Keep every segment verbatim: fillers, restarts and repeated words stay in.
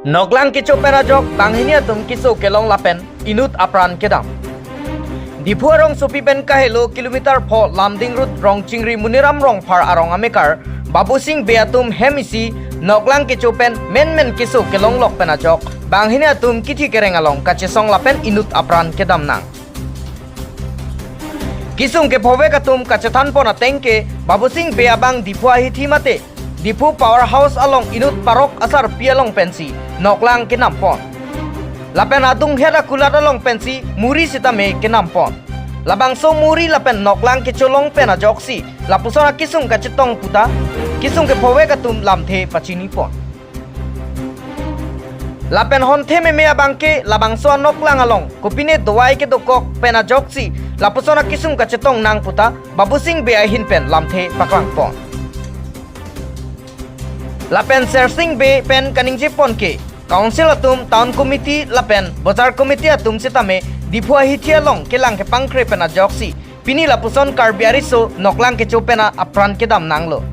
Noklang kecho pen ajok banghini atum keso kelong lapen inut apran kedam. Diphu arongsopi pen kahelo kilometer pho Lumding Road Rongchingri Muniram Rongphar arong amekar Babusing Bey atum hem isi noklang kecho pen menmen keso kelonglok pen ajok banghini atum kithi kereng along kachesong lapen inut apran kedam nang. Kesung kephovek atum kachethan pon ateng ke Babusing Bey abang Diphu ahithi mate Diphu Power House along inut parok asarpi along pensi noklang kenam pon. Lapen adunghet akulat along pensi muri sitame kenam pon. Labangso muri lapen noklang kecholong pen ajoksi lapuson akesung kachetong puta kesung kephovek atum lamthe pachini pon. Lapen honthe meme abang ke labangso anoklang along kopine dovai kedokok pen ajoksi lapuson akesung kachetong nang puta Babusing Bey ahin pen lamthe paklang pon. Lapen Sersing Bey pen kaningje pon ke Council atum, Town Committee lapen Bazar Committee atum sitame Diphu ahithi along kelang kepangkre pen ajoksi pini lapuson Karbi ariso noklang kecho pen apran kedam nanglo.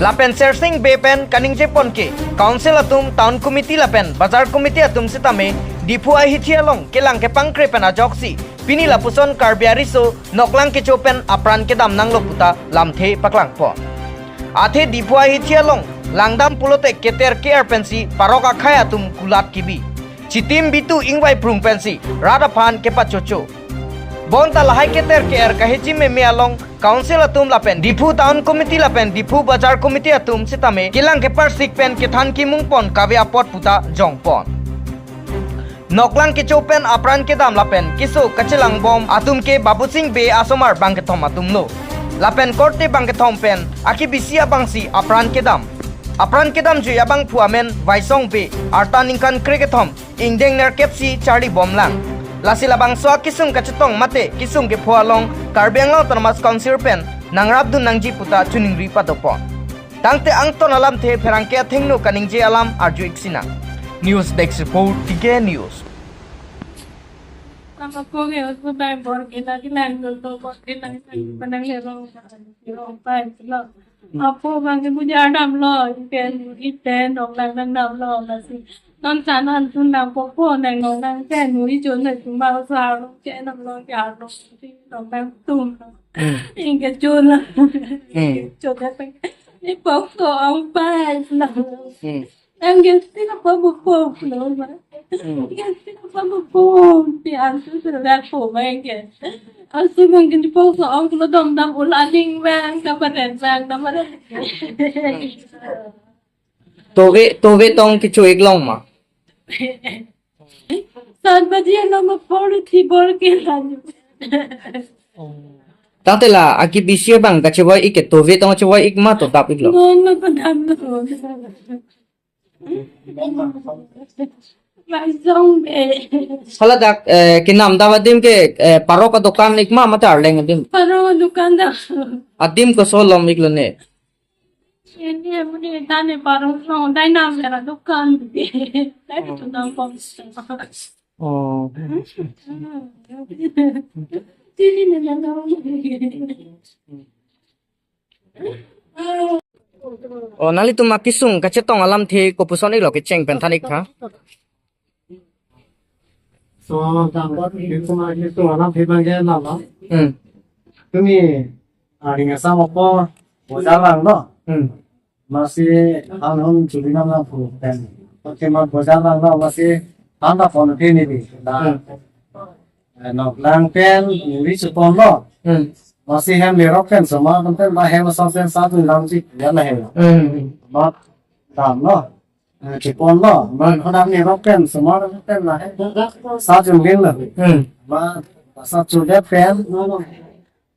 Lapen Sersing Bey pen kaningje pon ke Council atum, Town Committee lapen Bazar Committee atum sitame Diphu ahithi along kelang kepangkre pen ajoksi pini lapuson Karbi ariso noklang kecho pen apran kedam nanglo puta lamthe paklang pon. Athe Diphu ahithi along langdam pulote keter ke-er pensi parok akhei atum kulat kebi. Chitim bitu ingvai prung pensi rat aphan kepachocho. Bonta lahai keter ke-er kahiji meme along Council atum lapen Diphu Town Committee lapen Diphu Bazar Committee atum sitame kelang keparsik pen kethan kimung pon kave apot puta jong pon. Noklang kecho pen apran kedam lapen keso kachelang bom atum ke Babusing Bey asomar bangkethom atumlo. Lapen korte bangkethom pen akebisi abangsi apran kedam. Apran kedamjui abangphu amen Vaisong Bey, arta ningkan krekethom, ingdeng nerkep si charli bomlang. Lasi labangso akesung kachetong mate kesung kepho along Karbi Anglong Autonomous Council pen nangrapdun nangji puta choningri padopon. Tangte angton alamthe pherangke athengno kaningje alam arju-ik sinang. News Desk Report, T K News. Sama ko ke usko time bor ke na kilang dul to bor ke na kilang panang le rong rong pa lo. Apo bang ke buja damlo, iten iten rong lang lang damlo lasi. Non sanan tun nang popo nang rong lang ten ui chun na chun ba sa rong ke nam lo ke rong ti rong lang tum. Ingke chun. Hmm. Chun na peng. Ni popo ong pa lo. Hmm. Em ke ti na pa bu po lo ma. Hmm. Ke ti na pa bu po ti an tu tu la po ma ke. Asu mang ke ni po so ong lo dom dam ul aning bang ka paren bang ka paren. Tove, tove tong kecho-ik long ma. San baji na ma por ti bor ke la. Tangte la akebisi abang kachevoi-ik ke tove tong chevoi-ik ma to dap-ik lo. No, no, to dam no. Bang song be. Hala dak, eh, kenam dam adim ke, eh, parok adokan-ik ma mate arleng adim? Parok adokan dam. Adim koson lom-ik lo ne? Ini muni tane parok song dai nam era dokan. Dai tu nam pom. Oh. Sini ne na. Oh, nanglitum akesung kachetong alamthe kopuson-ik lo kecheng pen than-ik tha? So, tangkot, kesung, kesung alamthe bang ke lama. Hmm. Tumi, ah, ring asam apo, bojar lang lo. Hmm. Masi, han hon chuli nam lang pu pen. Oke, ma bojar lang lo, masi, han ta pon ke ni di. Da. Hmm. Eh, noklang pen, muri chepon lo. Hmm. Masi hem lerok pen, semua pen, ba hem asam pen, satu lang si, ya lah hem. Hmm. Ba, dam lo. Eh, chepon lo, ma khodam ni rok pen, semua rok pen la, sa jun gin lo. Hmm. Ma, sa chudet pen,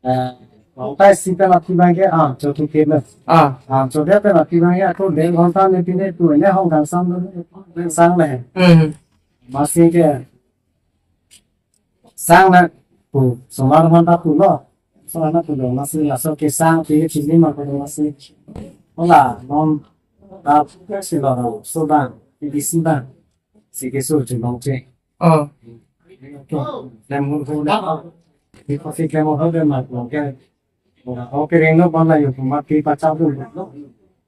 eh, Rongtai si pen athi bang ke, ah, chotu ke lo. Ah. Ah, chudet pen athi bang ke, ako deng ghonta ne pine tu ne hong kangsam lo, ne sang le. Hmm. Ma si ke, sang na pu, semua ghonta pu lo. Semua na pu lo, masi laso kesang pi chili ma pu lo masi. Hola, non, ta, si lo, so bang, pi si bang. Si keso chulong che. Oh. Lem hu hu na. Di pasi klem ho de mat lo ke. Ora ho kereng lo bang la yo mat pi pachap dun lo.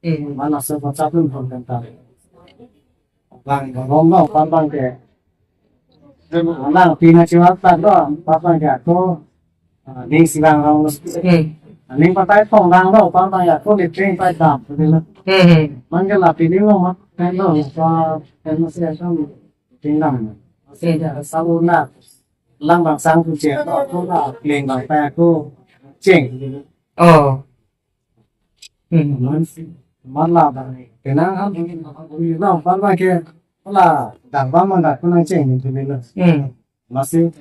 Hmm. Mana se pachap dun ho kan ta. Bang rom lo pan bang ke. Alang pi na chiwat ta lo pan bang ke ako. Ah, ning si bang rong lo. Hmm. Ning patai thong bang lo pan bang ya ko ni tring pai dam. Hmm. Man ke la pi ni lo mat kan lo pa kan lo se kan ting dam. Se ya sa lo na. Lang bang sang tu che to ko la kleng bang pa ko cheng. Oh. Hmm. Man si man la bang ni. Kenang ham ni bang bang ke la dang bang man da ko nang cheng ni tu ni lo. Hmm. Masi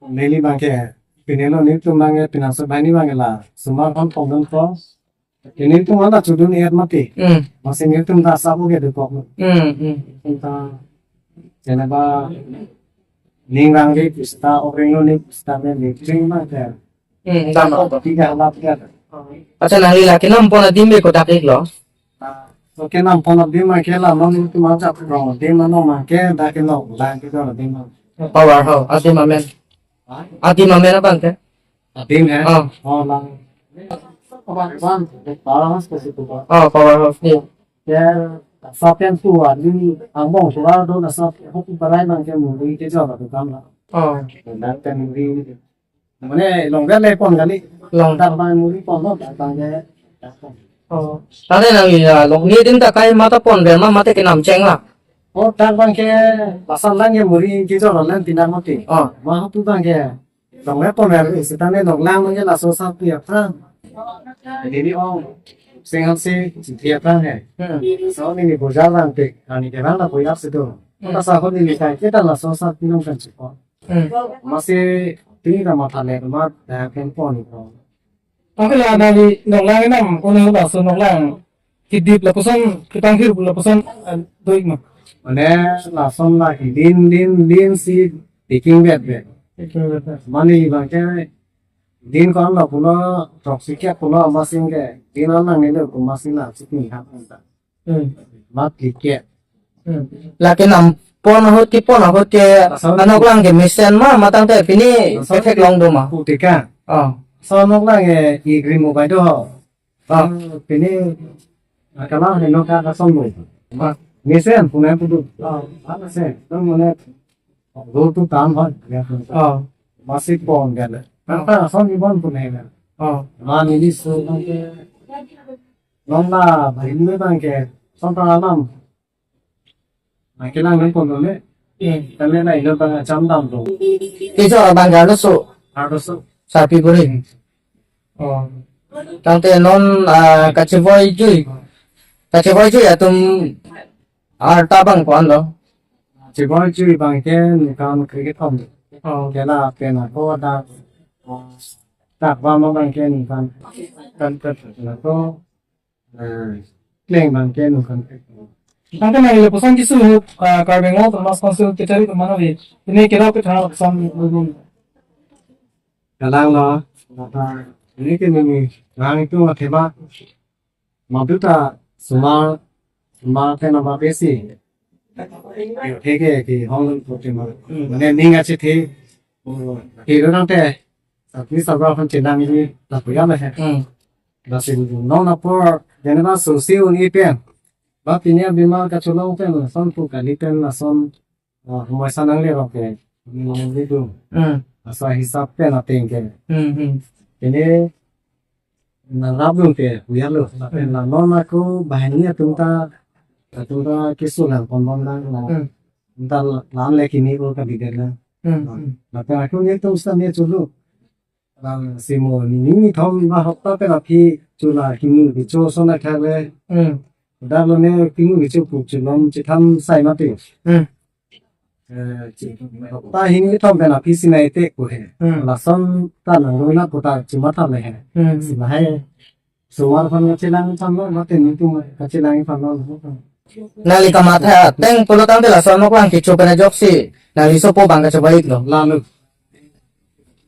neli bang ke pine lo ni tu bang ke pinang so bang ni bang ke la sumar kan pong dun ko. Ini tu mana chudun et mati. Hmm. Masih ini tu dah sabu ke dekok. Hmm, hmm. Entah, jenaba ning rang di pista, orang lo ni pista men ni, ching ma ke. Hmm, dam. Tiga lap ke. Acha nangli la kenam pon adim be kodak ik lo. Ah, so kenam pon adim ma ke la non itu macam rong adim ma no ma ke dah ke no lang ke do adim ma. Power ho, adim amen. Hah? Adim amen apa ke? Adim he? Oh. Oh, lang. Power house ke situ, Pak. Oh, power house ni. Ya, sapian tua di angbong tua do na sap hoki parai nang ke muri ke jor tu kam la. Oh. Dan kan muri. Mane long kan le pon kali. Long. Dak bang muri pon lo dak bang ke. Oh. Tadi nang ya long ni din ta kai mata pon ber ma mate kenam cheng la. Oh, dak bang ke pasal lang ke muri ke jor lang tinang mati. Oh. Ma tu bang ke. Long le pon er isi tane long lang nang ke laso sat pi aphrang. Jadi ni ong sing han si si pi aphrang he. Hmm. So ni ni bojar lang pe ani ke lang la bojar situ. Hmm. Kota sahot ni ni kai kita laso sat pi nong kan chiko. Hmm. Masih tinggi nama thale ma dah pen pon ni ko. Tapi la dari noklang enam kono laso noklang kedip lapuson ketang hirup lapuson, eh, doik ma. Mane lason la din din din si taking bet bet. Taking bet bet. Mane bang ke din kon lo pulo tok si ke pulo masing ke din on nang ni lo masing la si ni hap ta. Hmm. Mat ke ke. Hmm. La kenam pon ahut kepon ahut ke asal anok lang ke mesen ma matang te pini asal ketheklong do ma. Putika. Oh. Asal anok lang ke i green mobile do. Ah. Pini akalang henok ka kasong lo. Ah. Mesen punai putu. Ah. Apa se? Nang mane. Go tu kam hoi. Ya. Ah. Masih pon kan. Apa asal ni bon punai kan. Ah. Mane ni so kan ke. Nong na, bahini bang ke, son ta alam. Nang kelang nang kono le. Hmm. Kami na ino bang jam dam do. Kejor bang galo so. Ado so. Sapi buri. Oh. Tangte non, ah, kachevoi jui. Kachevoi jui atum arta bang ko-an lo. Chevoi jui bang ke ningkan kre kethom. Oh. Kela pena ko da. Tak bang bang ke ningkan. Kan kan na ko. Eh, kleng bang ke ningkan. Tangte nangli lapuson keso ahut, ah, Karbi Anglong Autonomous Council kachari atum mano vi. Pini kerap kethang lapuson bubung. Kalang lo, nata, ini ke nini, rang itu athema, maduta, sumar, sumar ke nama besi. Yo, ke ke, ke, hong lun ko tema. Hmm. Mane ning achi the, oh, ke lo nang te, tapi sabra kan chenang ini, tak puyam he. Hmm. Basi nong apor, jene ba susi un ipen. Ba pini abima kacholong pen, son pu kali pen, son, ah, humai sanang le rok ke. Nang itu. Hmm. Asa hisap pen ateng ke. Hmm, hmm. Ini nang rap dun ke, huya lo. Tapi Hmm. nang non aku bahini atum ta, atum ta keso lang pon pon lang, nang. Hmm. Nta lan le kini ko kali de lang. Hmm, hmm. Tapi aku ni tum sa ni chulu. Lang simo ni ni thom ba hokta pen aphi chula kini kecho sona thak le. Hmm. Dak lo ne kini kecho pu chulom chetham sai mati. Hmm. Eh, chi-, hokta hini thom pen aphi sinai te ko he. Hmm. Lason ta nang lo na kota chuma tham le he. Hmm. Sima he. Sumar phan kachelang tham lo, mate ni tum kachelang phan lo. Nangli kamatha ateng pulo tangte laso noklang kecho pen ajoksi nangli sopo bang kachobait lo. Lalu.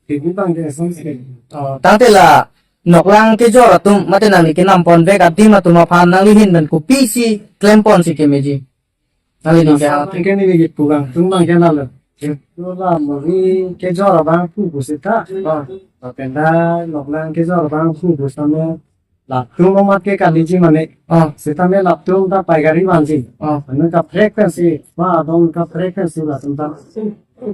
Ibu bang ke song se. Oh, tangte la noklang kejor atum mate nangli kenam pon vek adim atum aphan nangli ahin pen kopisi klem pon si kemeji. Nangli ning ke Nasa ha. Bang ke ni ni pugang tum bang ke lalu. Itu la muri kejor abang pu pusita. Ah. Lapen dak noklang kejor abang pu pusitame latum amat ke kaliji mane. Ah. Sitame latum ta pai gari vanji. Ah. Anu kaprek pensi, ba adong kaprek pensi latum ta.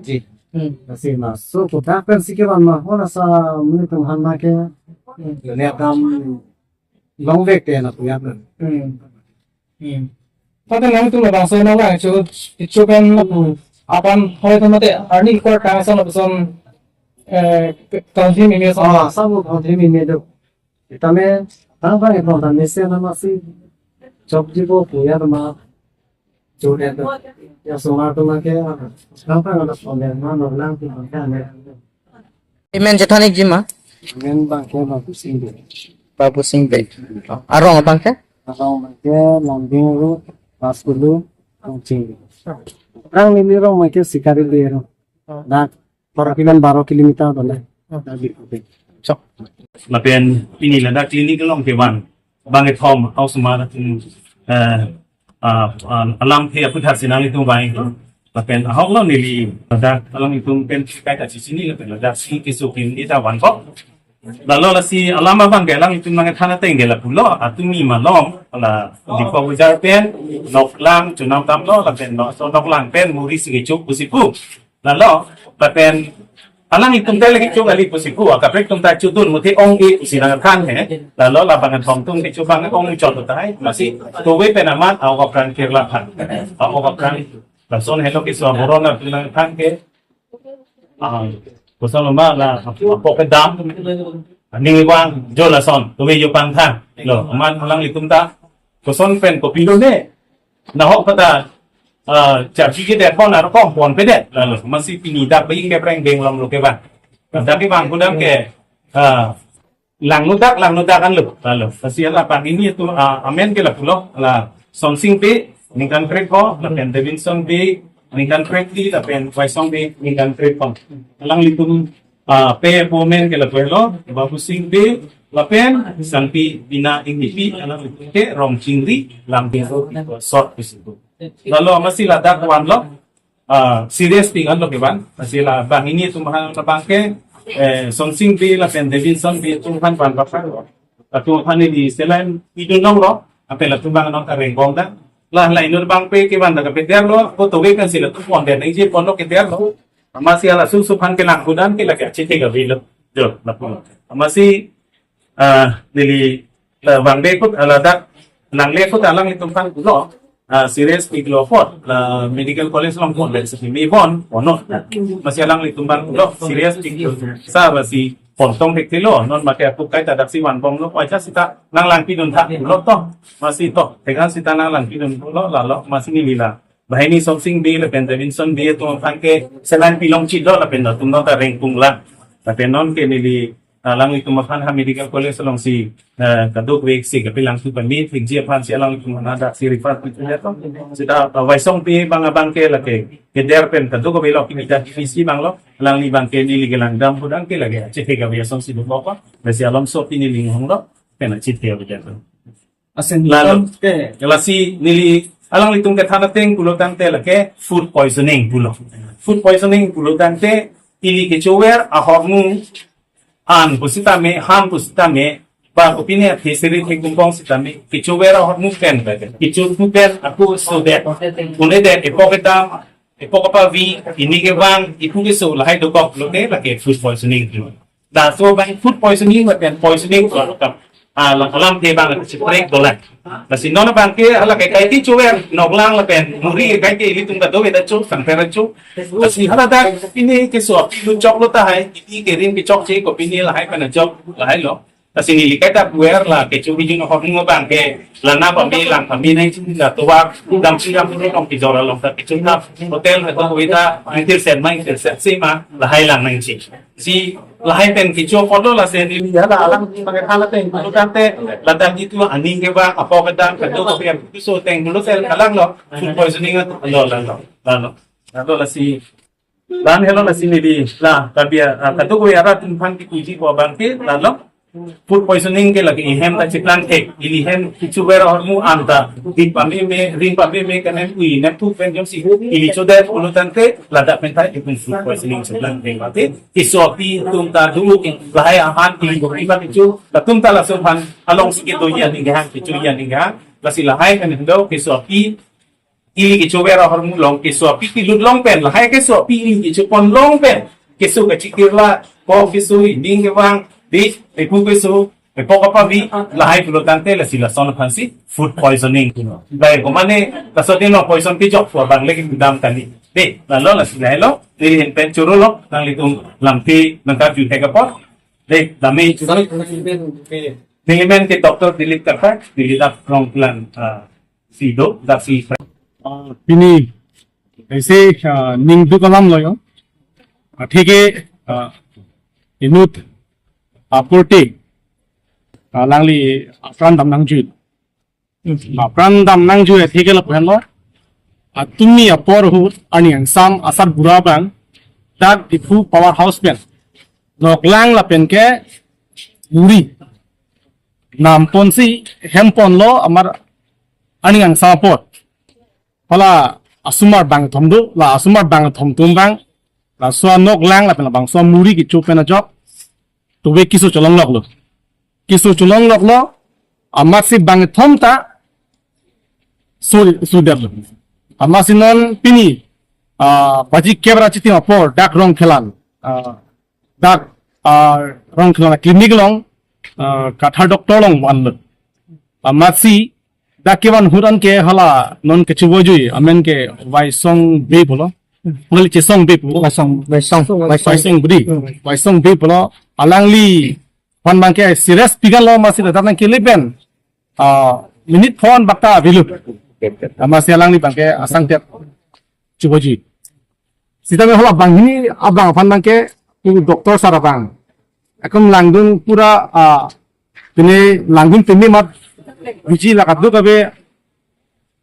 Ji. Hmm. Lasi ma so kodak pensi kevan ma, hala sa muni tum han ma ke. Hmm. Ini akan long vek te na punya. Hmm. Hmm. Tate nangtum labangso nang lang chu, chu pen lapu apan hoi to mate arni kor kang sa lapuson, eh, kangthim imi sa. Ah, sa mo kangthim imi do. Itame tang bang ipon tan mesen na masi chok jibo punya ma. Chu de to. Ya so ma to ma ke. Tang bang na pon de ma no lang ti ma ka ne. Imen chethan-ikji ma? Imen bang ke Babu Sing Bey. Babu Sing Bey. Arong abang ke? Arong abang ke Lambing Road, Baskulu, Rongching. Rang neli rong abang ke Sikari Bey rong. Dak per kilometer baro kilometer bana. Dak di. Chok. Lapen pini ladak klinik along kevan bang kethom, hausomar atum, eh, ah, ah, alamthe aputhak si nanglitum vang. Lapen ahok lo neli ladak alanglitum pen kaita chechini lapen ladak si keso pen ita van kok. Lalo lasi alam abang ke alanglitum nangthan ateng ke lapulo, atumi malom la Diphu Bazar pen noklang chonam damlo lapen no so noklang pen muri si kechok pusi pu. Lalo, lapen alanglitum ta lagi chok kali pusi pu, akaprek atum ta chodun muthe ong-e pusi nangthan he. Lalo labang kethom atum kecho bang ong chot tahai, masi tove pen amat ahok apran kirla phan. Ahok apran. Lason helo keso aboron atum nangthan ke. Ah, koson lo ma la, apok kedam. Aning vang jo lason, tove jo pangthang. Lo, amat alanglitum ta koson pen kopilo ne. Nahok kata, ah, charji kedet pon ar kong ponpe det. Lalo, masi pini dak bing ke preng beng lom lo kevan. Dak kevang kudam ke, ah, langno dak, langno dak an lo. Lalo, lasi la pini atum, ah, amen ke lapulo, la Sonsing Bey, ningkan krepho, lapen Davidson Bey, ningkan krepli, lapen Waisong Bey, ningkan krepho. Alanglitum, ah, pe po amen ke lapulo, Babu Sing Bey, lapen Sangpi Bina Ingtipi, alanglitum ke Rongchingri, Lambing Road, sot pusi pu. Lalo masi ladak vanlo, ah, serious ti anlo kevan, masi labang pini atum han labang ke, eh, Sonsing Bey lapen Davidson Bey atum han van bapar. Latum aphan neli saline pidun longlo, lapen latum abang nangta rengbong ta. La lainur abang pe kevan ta kapederlo, ko tove pensi latum pon den nangji ponlo kederlo. Masi hala susu aphan kelang kudam ke lake achethe kavelo. Jo, lapu. Masi, ah, neli, la vangve ahut, ah, ladak nangle ahut alanglitum aphan pulo, ah, serious pilo apot, la medical college along pon, la simi pon, pono. Masi alanglitum aphan pulo, serious pilo. Sa masi pontong thekthelo, non mate apuk kaita daksi vanbomlo, waja sita nanglangpidun tha pulo to. Masi to, thekan sita nanglangpidun pulo, lalo, masi neli la banghini Sonsing Bey lapen Davidson Bey atum aphan ke saline pilongchitlo lapen latum nangta rengpunglang. Lapen non ke neli alanglitum aphan ha medical college alongsi, eh, kadokave si kapelangthu pame thekji aphansi alanglitum aphan daksi refer pithulo to. Sita, eh, Waisong Bey abang abang ke lake keder pen kadokave lo kimi ta divisi abang lo. Alangli abang ke neli kelang dam pudam ke lake achethe kave asonsi dokok. Lasi alomso pini neli inghonglo, pen achethe kave. Asen lalo. Oke. Lasi neli alanglitum kethan ateng pulo tangte lake food poisoning pulo. Food poisoning pulo tangte ili kechover ahormu an pusitame, han pusitame, ba kopine aphi seri thekdunbom sitame, kechover ahormu pen, kecho pen ako sodet. Pune det, epok kedam, epok apavi, pini kevang, ipu keso lahai dokok lote lake food poisoning. Laso abang food poisoning lapen poisoning ko kam, ah, la alamthe abang si break dolang. Lasi non abang ke hala ke kaike chover noklang lapen muri kaike ilitum kadokave ta cho, sangpher cho. Lasi hala dak pini keso apidun choklo tahai, ili kerim kechokche kopine lahai pen chok lahai lo. Lasi neli kaita puer la kecho hijun ahormu abang ke lana pame lang pame nangji, la tovar damsi dam along kejor along ta kecho na hotel ha to weta ingtirset ma, ingtirset si ma lahai lang nangji. Si lahai pen kecho apotlo, lasi neli hala alang pakai hala pen pulo tangte ladak itu aning kevang apok kedam kadokave so ateng pulote kalanglo food poisoning lo, lalo, lalo, lalo. Lasi dan helo lasi neli la tabia, ah, kadokave arat atum aphan kipuji ko abang ke lalo. Food poisoning ke lake ihem ta chiplang thek, ili hem kechover ahormu anta, dik pameme, ring pameme, kan hem ui nem thu pen jongsi ili chodet pulo tangte, ladak pen ta itum food poisoning chiplang thek mati. Keso api atum ta do ke, lahai ahan ili gopi ba kecho, latum ta laso aphan alongsi kedo ji aning kehang, kecho ji aning kehang, lasi lahai kan hendo keso api ili kechover ahormu along, keso api kelut along pen, lahai keso api ili kechopon along pen, keso kachikirla, ko keso ining kevang, di, eku keso, epo kapavi, lahai pulo tangte lasi lason aphansi food poisoning. Lahai komane, laso dino poison kejok pu abang lagi dam tani. De, lalo lasi lahai lo, neli hin pen choro lo, nanglitum lamthe nangkarju thek apot. De, dami, neli men ke Doctor Dilip Kathar, Dilip Rongkhelan, ah, si do, daksi. Ah, pini, isi, ah, ningduk alam lo yo. Atheke, ah, inut, ah, korte, ah, alangli apran dam nangjui. Apran dam nangjui atheke lapu henlo. Atumi apor ahut arni angsam asar bura abang, dak Diphu Power House pen noklang lapen ke muri namponsi hemponlo amar arni angsam apor. Hala asomar bangkethom do, la asomar bangkethom atum abang, laso anoklang lapen labangso amuri kecho pen ajok, tove keso cholongloklo. Keso cholongloklo, amatsi bangkethom ta su-, sudetlo. Amatsi non pini, ah, baji kep-ra chitim apor, dak Rongkhelan, ah, dak, ah, Rongkhelan clinic along, ah, Kathar doctor along vanlo. Amatsi dak kevan ahut anke hala non kechivoijui, amen ke Waisong Bey pulo. Ngali Chesong Bey pulo. Waisong, Waisong, Waisong. Waisong Bey. Hmm. Waisong Bey pulo. Alangli aphan abangke serious pi-an lo, amatsi ladak nangkele pen, ah, minute phongo bak ta avelo. Amatsi alangli abangke asangtet chivoijui. Sitame hala banghini abang aphan abangke, pu doctor sir abang, ekdom langdun pura, ah, pine langdun pine mat biji la kadokave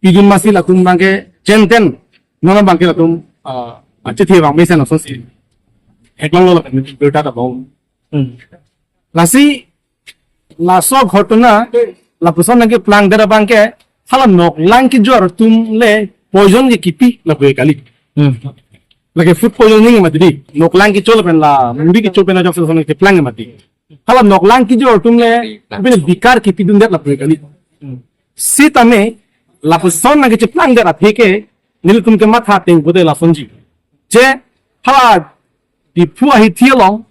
pidun, amatsi latum abangke jenten, non abangke latum, ah, achithi abang mesen asonsi theklonglo lapen birta ta bom. Hmm. Lasi laso ghotona lapuson nangkeplang det abangke, hala noklang kejor atum le poison ke kipi lapu kali. Hmm. Lake food poisoning mati di. Noklang kecho lapen la muri kecho pen ajok lason keplang mati. Hala noklang kejor atum le, bine bikar kipidundet lapu kali. Hmm. Sitame lapuson nangkecheplang det atheke, nelitum kematha ateng pute lasonji. Je hala Diphu ahithi along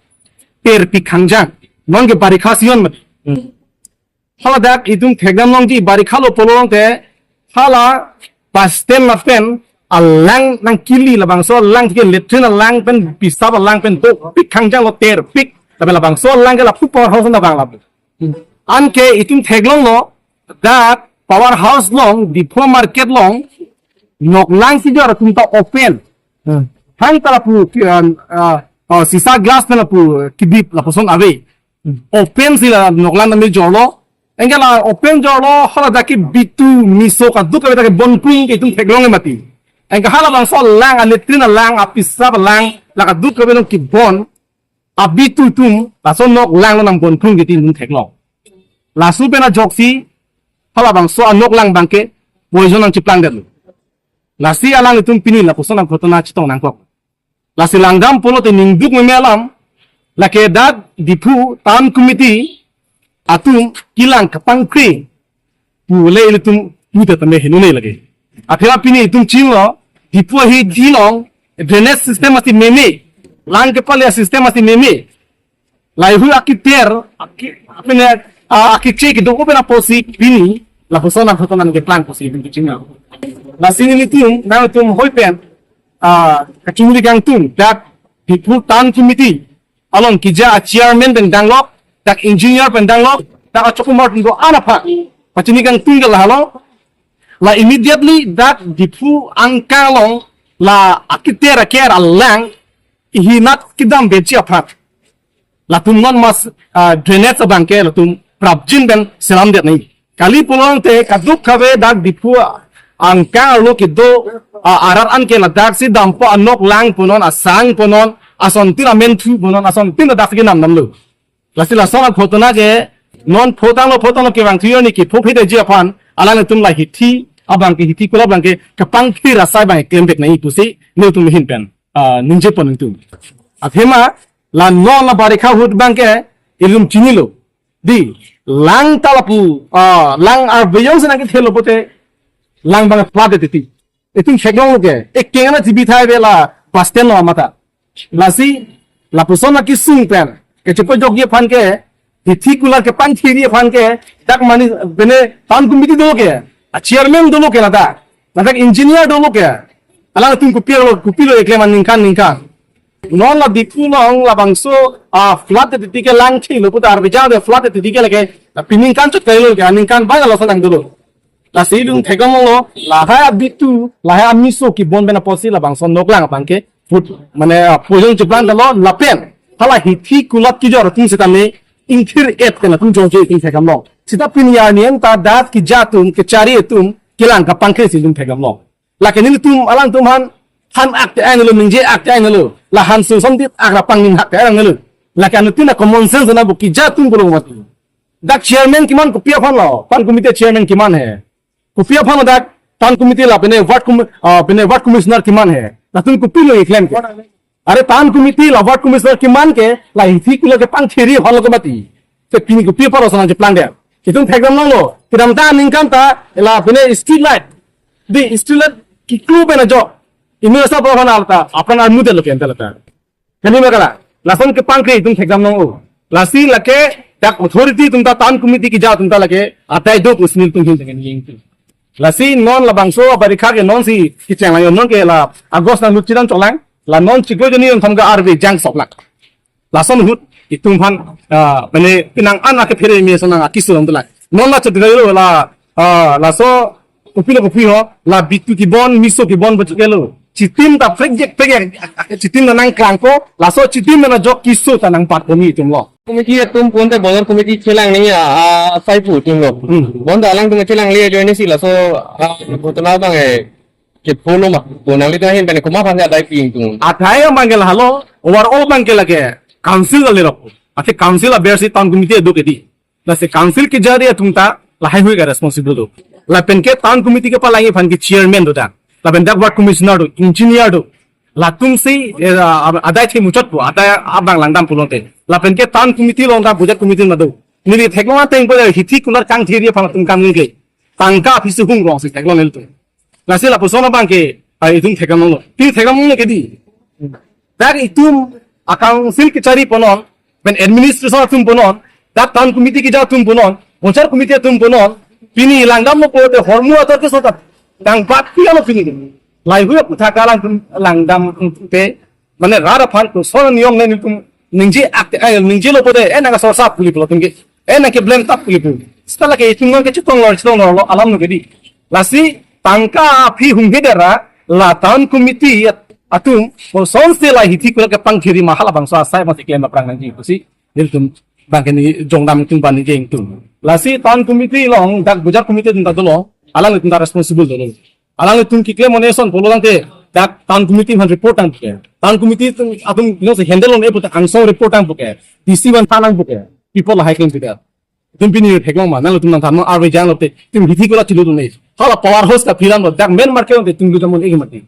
terpik khangjang, non ke barikha season mati. Hmm. Hala dak itum thekdam longji, barikha lo pulo tangte, hala bus stand lapen alang nangkili, labangso alang ke latrine alang pen, pisap alang pen dopik khangjang lo, terpik. Lapen labangso alang ke lapu Power House nabang lapu. Hmm. Anke itum theklonglo, dak Power House along, Diphu market along, noklang kejor atum ta open. Hmm. Thangta lapu, ki-, ah, ah, ah, sisa glass pen lapu, eh, kibip lapuson ave. Hmm. Open si la noklang tame jorlo. Anke la open jorlo, hala dak ke bitu, miso kadokave ta kebonpung ke itum theklong mati. Anke halabangso alang, a latrine alang, a pisap alang, la kadokave along kebon, abitu atum laso noklang along nangponpung ke itum theklong. Laso pen ajoksi halabangso anoklang abangke poison nangcheplang detlo. Lasi alanglitum pini lapuson aghotona chetong nangkok. Lasi langdam pulote ningduk meme alam, lake dak Diphu Town Committee atum kelang kapangkri pule ilitum pute tame henune lake. Athema pini itum chinilo, Diphu ahithi along drainage system masi meme, lang kepale system masi meme. Lahai ahut akiter, aki, apine, ah, akiche kedo ko pen apotsi pini lapuson aghotona nangkeplang pusi itum kechingna. Lasi nelitum, nangtum hoi pen, ah, kachingri kangtung, dak Diphu Town Committee along keja a chairman pen danglok, dak engineer pen danglok, dak achokumar pen do-an aphan pachini kangtung ke lahelo, la immediately dak Diphu angkang along la akiter aker alang ihinat kedam beji aphan, latum non mas, ah, drainage abangke latum prapjin pen selam det nangji. Kali pulote kadokave dak Diphu angkang arlo kedo, ah, arat anke ladaksi dampo, anoklang punon, asang punon, asontin amenthu punon, asontin ladaksi kenam namlo. Lasi lason a photo na ke non pho tanglo pho tanglo kevang thuyor ni kepho phede ji aphan alanglitum la hithi abang ke hithi kulap abang ke kepangthir asai abang klem bek nangji pusi nelitum ahin pen ah, ningje pon nelitum. Athema la non la barikha ahut abang ke ilitum chinilo. Di lang ta lapu ah, lang arve jongsi nangkethelo pote lang abang flood titi. Itum theklonglo ke, ekeng ana T V thai bela bus stand lo mata. Lasi, lapuson akesung pen, kachepajokji aphan ke, hithi kulap kepangthirji aphan ke, dak mane, bene, town committee dolo ke, a chairman dolo ke lata, ladak engineer dolo ke, alangtum kopilo, kopilo eklem aningkan ningkan. Non la Diphu along labangso, ah, flood titi ke langthilo puta arve jang de flood titi ke lake, la peningkan chot kailo ke, aningkan abang lason nangdolo. Lasi ilitum theklonglo, lahai abitu, lahai ameso kebon pen apotsi labangso noklang abang ke, put, mane, ah, pojong cheplang dolo, lapen, hala hithi kulap kejor atum sitame, ingthir-et pen atum jongje itum theklonglo. Sita pini arni anta dak keja atum, kechari atum, kelang kapangkre si ilitum theklonglo. Lake nelitum, alangtum aphan, han ak te ainelo, ningje ak te ainelo, la han sung som dit ak ra pangning hak te ainelo. Lake anuttin a common sense na bu keja atum pulo mati. Dak chairman keman kopi aphan lo, town committee chairman keman he. Kopi aphan lo dak town committee la bene ward com-, ah, bene ward commissioner keman he. Latum kopilo eklem ke. Are town committee la ward commissioner keman ke la hithi kulap kepangthirji aphan lo ke mati. Te pini kopi aphan lo sana cheplang de. Itum thekdam longlo. Kedamtang aningkan ta la bene street light. Di street light kiklu bena jok. Imi rasa aphan alta, aphan armu de lo ke anta lata. Kali ma kala, lason kepangkre itum thekdam longlo. Lasi lake, dak authority atum ta town committee keja atum ta lake, atai do kusnil tum hin dengan ying tu. Lasi non labangso barikha ke non si kecheng lang non ke la August nang lut chidan choklang, la non chiklo joni yon tham ke arve jang sok lak. Lason ahut itum aphan, ah, mane penang an ake phere me sonang akisung tu lak. Non la chodra lo la, ah, laso kopilo kopi ho, la bitu kebon, meso kebon bachukelo. Chitim ta prekjek prekjek, chitim ta nangklangpo, laso chitim ta jok keso ta nangpatpo ni itum lo. Committee atum pon te bonar committee chelang ni a, a, sai pu atum lo. Hmm. Bonta alangtum chelang le join si laso, a, pu tona abang e, ke polo ma, bonang le ta hin bene komat aphan adai pi atum. Adai abang ke la halo, overall abang ke lake, council le rok. Ate council aber si town committee do ke di. Lasi council kejari atum ta lahai hui ke responsible do. Lapen ke town committee kepalangji aphan ke chairman do ta. Lapen dak ward commissioner do, engineer do. Latum si, eh, adai the muchot po, adai abang langdam pulote. Lapen ke town committee along ta budget committee ma do. Neli theklong ateng po hithi kulap kangthirji aphan atum kam ke. Tangka aphi si hung rong si theklong nelitum. Lasi lapuson abang ke, ai itum thekdam longlo. Ti thekdam longlo ke di. Dak itum a council kechari punon, pen administration atum punon, dak town committee keja atum punon, bochar committee atum punon, pini langdamlo pulote hormu ator keso ta. Tang bat pi alo pini. Lahai hui aku thaka langdam, langdam te, mane rat aphan koson niyom ne nelitum ningje ak te ai ningjelo pote, eh nang sorsa puli pulo atum ke, eh nang ke blame tap puli pulo. Sita lake itum nang ke chetong lor, chetong lor lo alam lo ke di. Lasi tangka aphi hung he dera, la town committee at-, atum, kosonsi la hithi kulap kepangthirji ma halabangso asai masi klem aphrang nangji pusi, nelitum abang ke ni jongdam atum bani jeng atum. Lasi town committee along, dak budget committee atum ta dolo, alanglitum ta responsible dolo. Alanglitum keklem one son pulo tangte, dak town committee aphan report tangpo ke. Town committee atum, atum, you know, handle on-e puta angsong report tangpo ke. D C aphan thanangpo ke. People lahai klem tidak. Itum pini theklong ma, nanglitum nangthan ma, arve jang lote, itum hithi kulap chiludun-e. Hala power house kaphiran lo, dak main market lote, itum lutam un-e mati.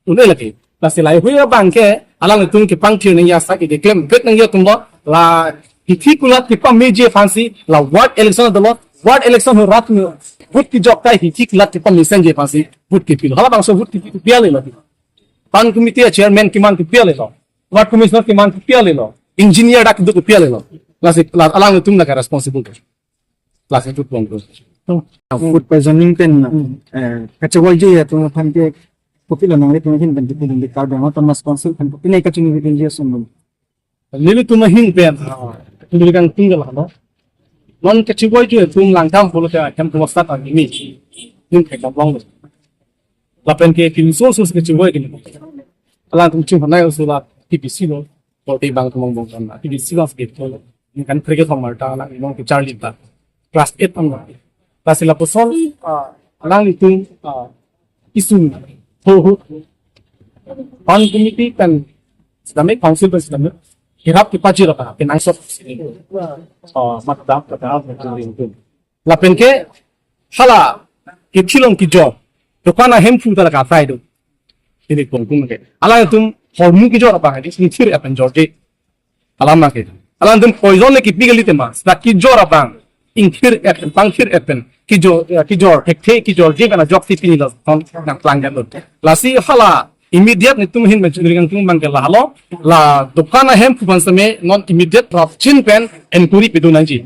Un-e lake. Lasi lahai hui abang ke, alanglitum kepangthir nangji asai ke, keklem bek nangji atum lo, la hithi kulap kepameji aphansi, la ward election dolo, ward election ho rat me, vote kejok ta hithi kulap kepamesenji aphansi, vote kepilo. Halabangso vote kepi, kepi ale lo. Town committee a chairman keman kepi ale lo. Ward commissioner keman kepi ale lo. Engineer dak do kepi ale lo. Lasi, la, alanglitum la ka responsible ke. Lasi tu pon tu. Food poisoning pen, eh, kachewoi je atum aphan ke kopilo nanglitum ahin pen, kopilo di kardom, Autonomous Council pen, kopilo kachini pen je sum. Nelitum ahin pen, ah, neli kangtung ke la, no? Non kachewoi je atum langdam pulote, hem tum start a gimi. Ning ke kabang. Lapen ke pinso sus kachewoi ke. Alangtum chinghanai usu la T B C lo. Kote bang tumong bong kan. T B C lo sebetul. Ningkan kre kethom arta la, nong ke charli ta. Class eight ang. Lasi lapuson, ah, alanglitum, ah, isun. Ho, ho. Town committee pen sitame, council pen sitame. Kerap kepajir apa, kenangsot. Oh, mat dam, mat dam, mat dam. Lapen ke, hala, kethilong kejor. Dokan ahemphu ta la kasai do. Nelitum kung ke. Alangtum hormu kejor abang, di ingthir pen jorje. Alam ke. Alangtum poison le kipi kali tema. Seta kejor abang. Ingthir pen, pangthir pen. Kejor, ya, kejor, thekthe, kejorje pen ajoksi pini lason nangplang jalo. Lasi hala, immediate nelitum ahin pen choningri kangtung abang ke lahelo. La dokan ahemphu aphan seme non immediate rapchin pen enquiry pidun nangji.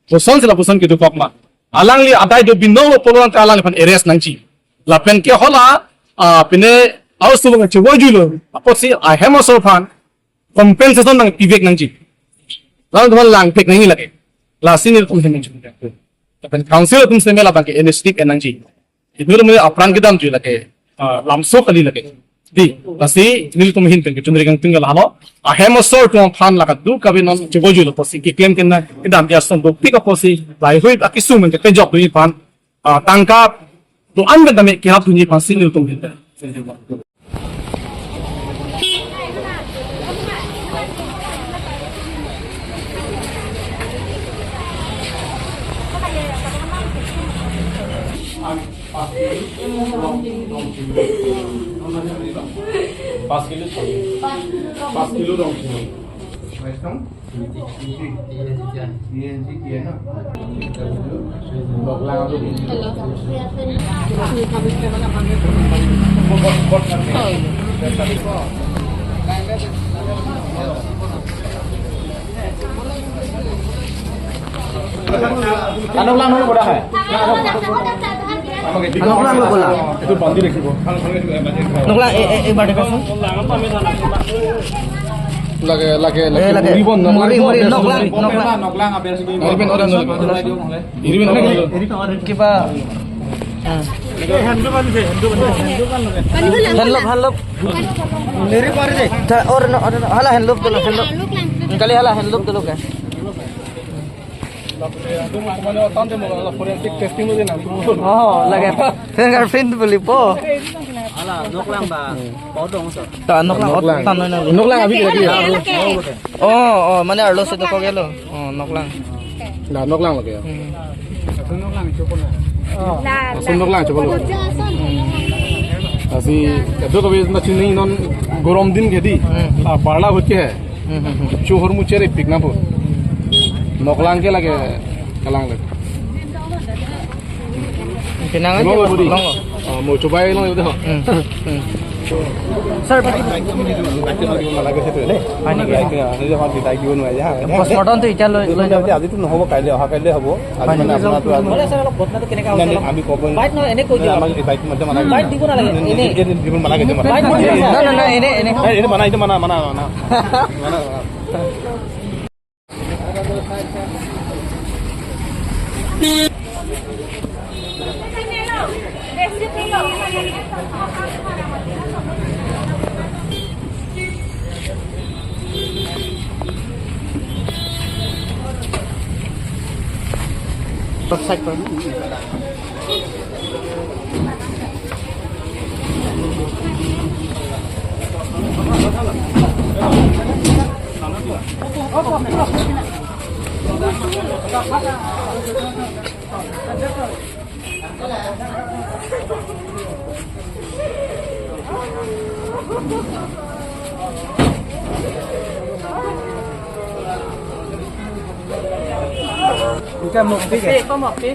Kosonsi lapuson kedokok ma. Alangli adai do binong lo pulo tangte alangliphan arrest nangji. Lapen ke hala, ah, pine aoso abang chevoijuilo. Apotsi ahem asor aphan compensation nangpivek nangji. Lalu teman langpek nangji lake. Lasi nelitum ahin pen choningri kangtung. Lapen council atum seme labang ke initiative en nangji. Inut amonit apran kedamji lake, ah, lamso kali lake. Di, lasi nelitum ahin pen kechoningri kangtung ke lahelo. Ahem asor atum aphan la kadokave non chevoijuilo pusi keklem kena kedam dia son dopik apotsi laheihui akesung pen kepejokdunji aphan, ah, tangka do-an pen tame kerapdunji aphansi nelitum ahin pen. Pas kilo, pas kilo dong. Anok lang dong, boda hai. Anok lang lo bola. এইটো বান্ধি ৰাখিব। Nok lang, eh, eh, eh, bade kaso. Lage, lage, lage. Eh, lage. Muri bon, nok lang. Muri, muri, nok lang, nok lang. Nok lang, aber sini. Iri pen orang dulu. Iri pen orang dulu. Iri pen orang dulu. Kiba. Hand loop, hand loop. Tha, or no, or no. Hala hand loop dulu, hand loop. Kali hala hand loop dulu ke. Forensic testing lo din. Oh, lage. Fingerprint buli po. Hala, nok lang ba? Podong so. Ta nok lang, nok lang. Tan noi na. Nok lang abhi lagi. Oh, oh, mane arlo si dokok gelo. Oh, nok lang. La, nok lang lagi ya. Hmm. Asun nok lang chopo na. Asun nok lang chopo lo. Asi, kadokave na chini non gorom din ke di. Hmm. La, barla hut ke hai. Hmm, hmm, hmm. Chu hormu chere pik na po. Nok lang ke lage, kalang le. Pinang aja, long lo. Long lo. Oh, mo chubai long lo. Hmm, hmm. Sir, pati. Bike দিব নালাগে সেইটো, এনে। হয় নেকি? Bike, নিজে এখন bike দিব নোৱাৰি, হা। Postmortem টো এতিয়া লৈ, লৈ যাব। আজিতো নহ'ব, কাইলৈ, অহা কাইলৈ হ'ব। আজি হয় মানে নেকি? আপোনাৰতো আজি মানে, ছাৰ, অলপ ঘটনাটো কেনেকা নাই, হৈছে নাই, অলপ আমি ক'ব বাইক নহয়, এনে কৈ নাই, দিয়ক। আমাক এই বাইক মাধ্যম নালাগে। বাইক দিব নালাগে, নাই, এনে। এই, এই দিব নালাগে, এইটো মানা। বাইক দিব নালাগে। নাই, নাই, নাই, এনে, এনে। এই, এইটো মানা, এইটো মানা, মানা, মানা। মানা, মানা। Ika mukti ke? Ika mukti.